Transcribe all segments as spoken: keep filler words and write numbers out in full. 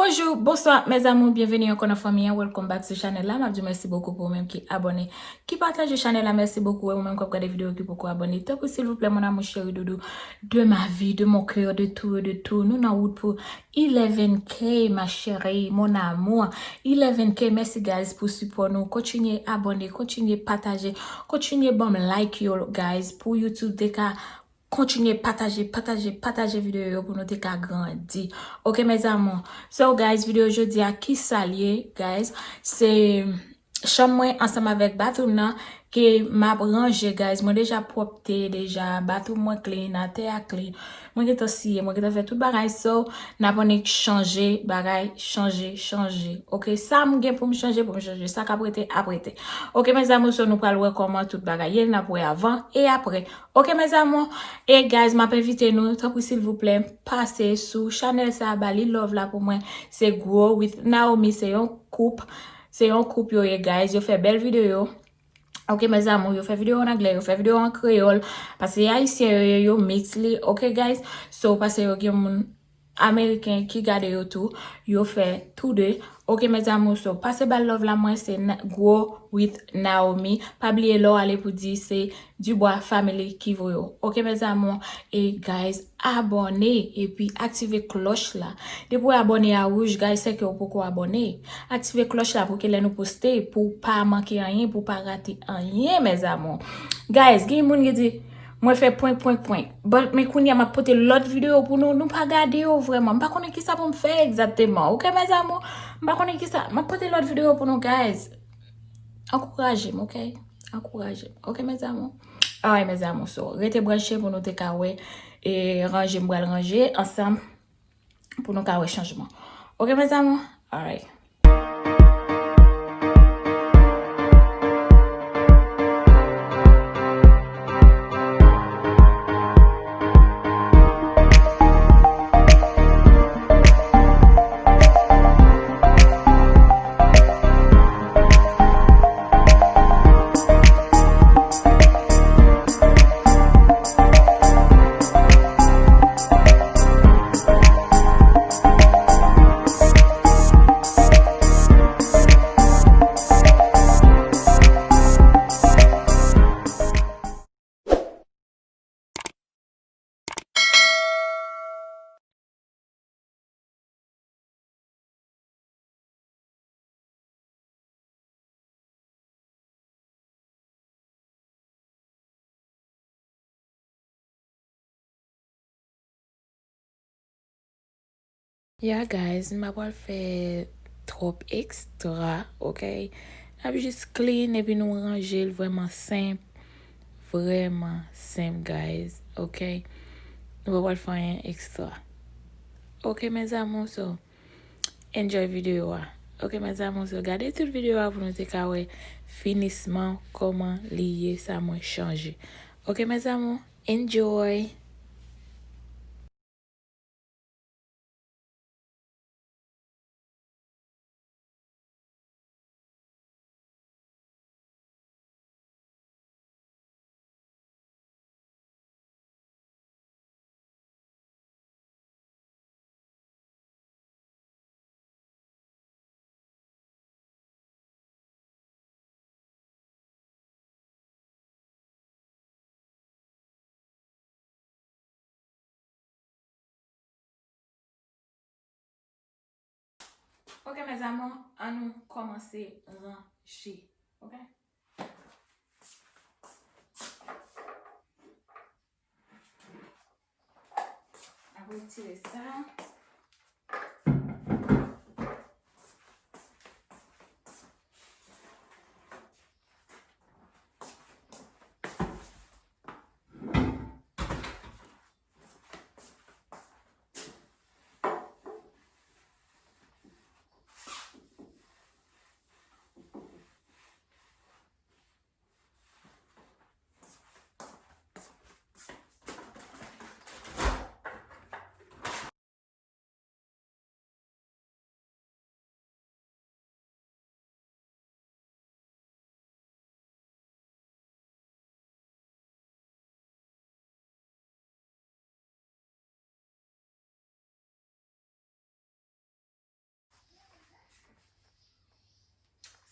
Bonjou, bonswa, mes amours, byenveni ankò nan fanmi an. Welcome back to channel la. M ap di mèsi bokou pou ou menm ki abòne, ki pataje channel la. Mèsi bokou. E ou menm k ap gade videyo ki poko abòne, tanpri silvouplè, mon amour chéri doudou de ma vie, de mon cœur, de tout, de tout. Nou nan wout pou eleven K, ma chérie, mon amour. Eleven K, mèsi guys pou sipò nou. Kontinye abòne, kontinye pataje, kontinye ban m like yo, guys, pou YouTube te ka kontinye pataje, pataje, pataje videyo yo pou nou te ka grandi. Ok, mes amours. So, guys, videyo jodi a, ki sa l ye, guys? Se chanm mwen ansanm avèk bathroom nan ke m ap ranje, guys. Mwen deja pwòpte, deja bathroom mwen clean, atè a clean. Mwen gentan siye, mwen gentan fè tout bagay. So, n ap annik chanje bagay, chanje, chanje. Ok, sa m gen pou m chanje, pou m chanje. Sa k ap rete, ap rete. Ok, mes amours, so nou pral wè kòman tout bagay ye. N ap wè avan e apre. Ok, mes amours. E guys, m ap envite nou, tanpri silvouplè, pase sou chanèl sa, ba li love la pou mwen. Se Grow with Naomi, se yon koup. Se yon koup yo ye, guys. Yo fè bèl videyo. Ok, mes amours, yo fè videyo an anglè, yo fè videyo an kreyòl. Paske ayisyen yo ye, yo mix li. Ok, guys? So, paske yo gen moun ameriken ki gade yo tou, yo fè tou de. Ok, mes amours, so, pase ba l love la, mwen se Na-, Grow with Naomi. Pa bliye lè w ale pou di se Dubois Family ki voye w. Ok, mes amours, e guys, abòne epi aktive klòch la. Depi w abòne a wouj, guys, se ke w poko abòne. Aktive klòch la pou ke lè nou poste, pou w pa manke anyen, pou w pa rate anyen, mes amours. Guys, gen moun ki di, mwen fè prank, prank, prank. But, men kounye a m ap pote lòt videyo pou nou. Nou pa gade yo vrèman. M pa konnen kisa pou m fè egzakteman. Ok, mes amours? M pa konnen kisa. M ap pote lòt videyo pou nou, guys. Ankouraje m, ok? Ankouraje m. Ok, mes amours? Alright, mes amours. So, rete branche pou nou te ka wè e ranje m pral ranje ansanm pou nou ka wè chanjman. Ok, mes amours? Alright. Yeah, guys, m pa pral fè twòp ekstra, ok? N ap jis clean epi nou ranje l vrèman senp, vrèman senp, guys, ok? Nou pa pral fè anyen ekstra. Ok, mes amours, so, enjoy videyo a. Ok, mes amours, so, gade tout videyo a pou nou te ka wè finisman, kòman li ye, sa mwen chanje. Ok, mes amours, enjoy! Ok, mes amours, ann nou kòmanse ranje. Ok? Ap retire sa.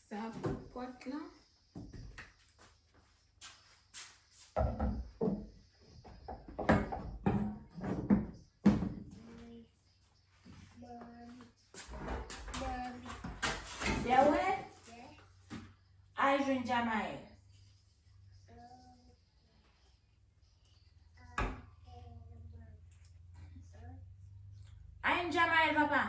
Sa pou pòt lan. Dewe, al jwenn Jamael. Al jwenn Jamael, papa.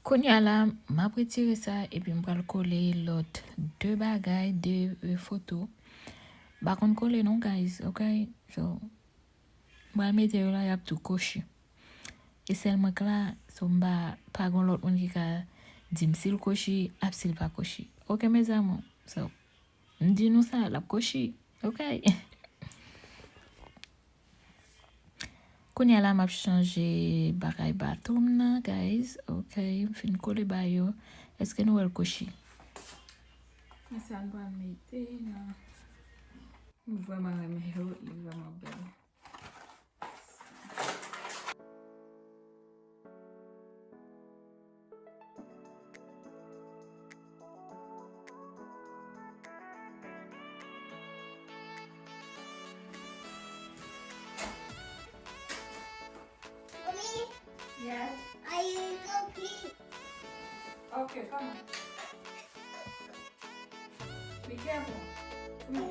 Kounye a la, m ap retire sa epi m pral kole lòt de bagay, de, euh, foto. M pa konn kole non, guys, ok? So, m pral mete yo la, y ap tou kochi. E sèl mwen k la, so m pa, pa gon lòt moun ki ka di m si l kochi, ap si l pa kochi. Ok, mes amours? So, m di nou sa, l ap kochi. Ok? Kounye a la, m ap chanje bagay bato m nan, guys. Ok, m fin kole ba yo. Èske nou wè l kochi? Men sa n pral mete nan. M vrèman renmen yo, li vrèman bèl. Mommy, yes. I go pee. Okay, come on. Be careful. Come on.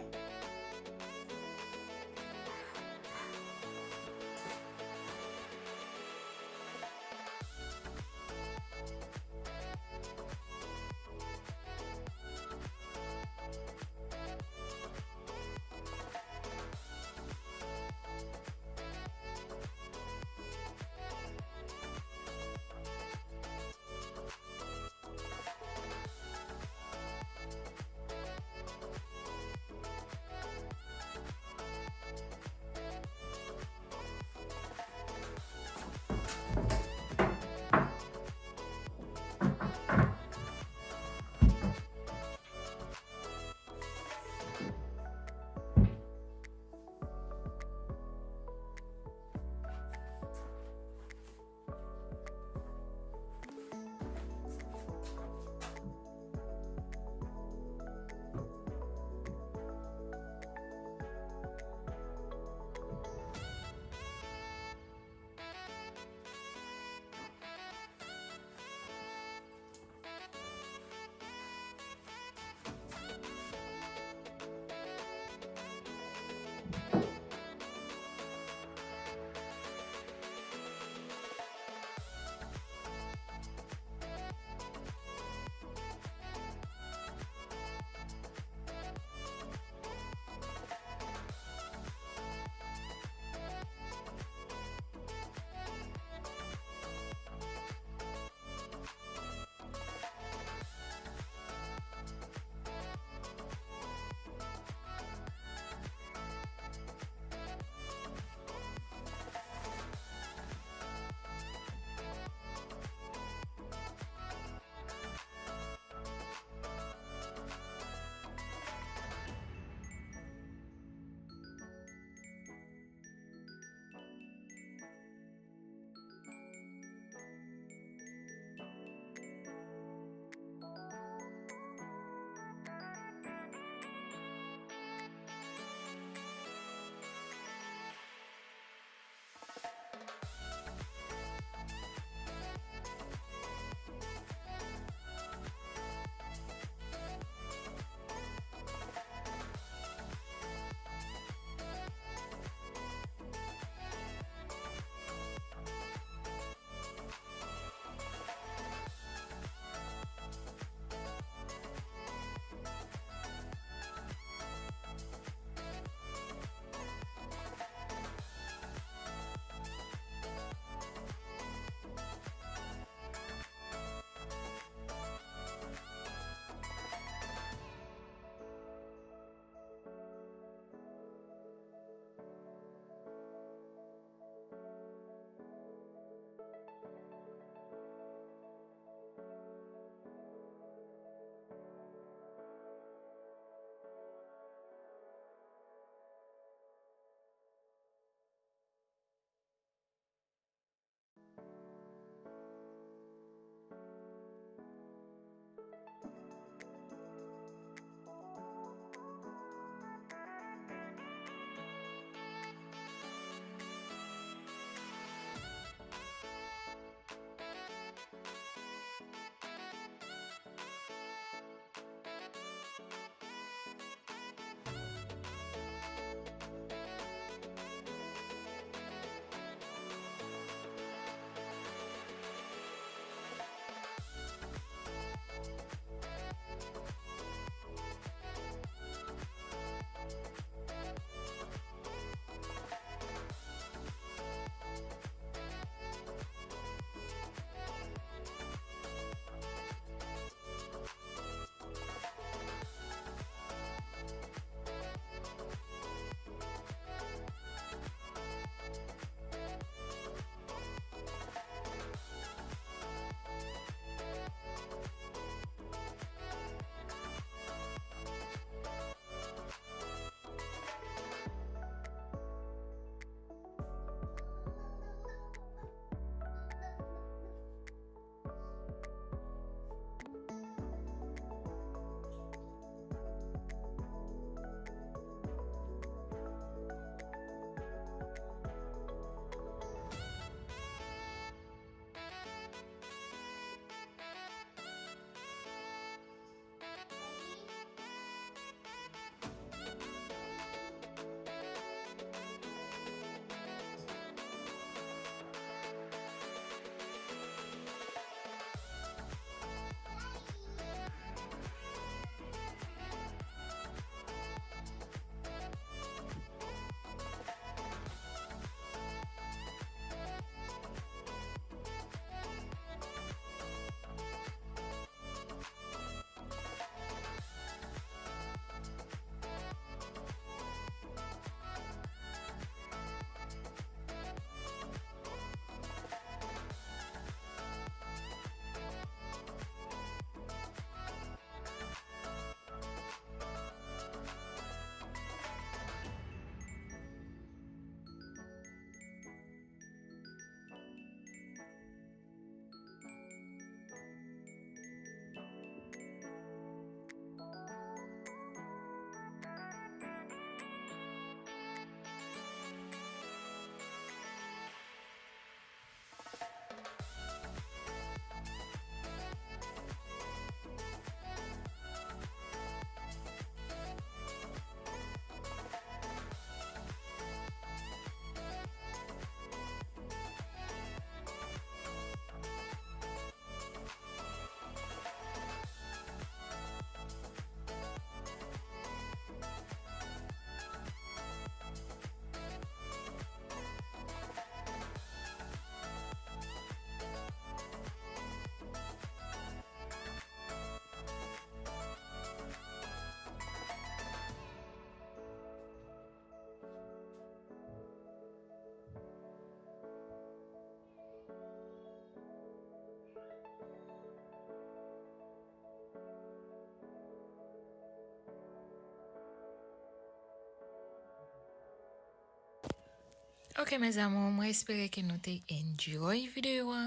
Ok, mes amours, mwen espere ke nou te enjoy videyo a.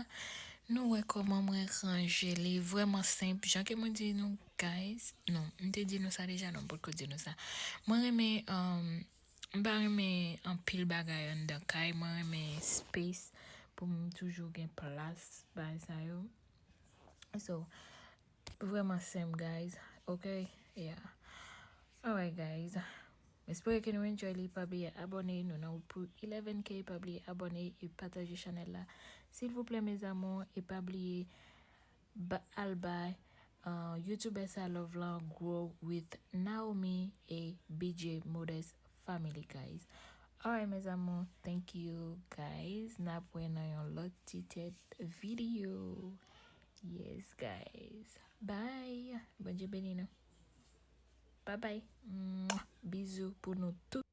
Nou wè kòman mwen ranje li, vrèman senp. Jan ke mwen di nou, guys, non, m te di nou sa deja, non, m potko di nou sa. Mwen renmen, um, m pa renmen anpil bagay anndan kay, mwen renmen space pou m toujou gen plas, bagay sa yo. So, vrèman senp, guys. Ok? Yeah. Alright, guys. M espere ke nou enjoy li. Pa bliye abòne. Nou nan wout pou eleven K. Pa bliye abòne e pataje chanèl la, silvouplè, mes amours. E pa bliye ba, al bay, uh, YouTuber sa love lan, Grow with Naomi e B J Modest Family, guys. Alright, mes amours. Thank you, guys. N ap wè nan yon lòt ti tèt videyo. Yes, guys. Bye. Bondye beni nou. Bye bye. Mwah. Bizou pou nou tout.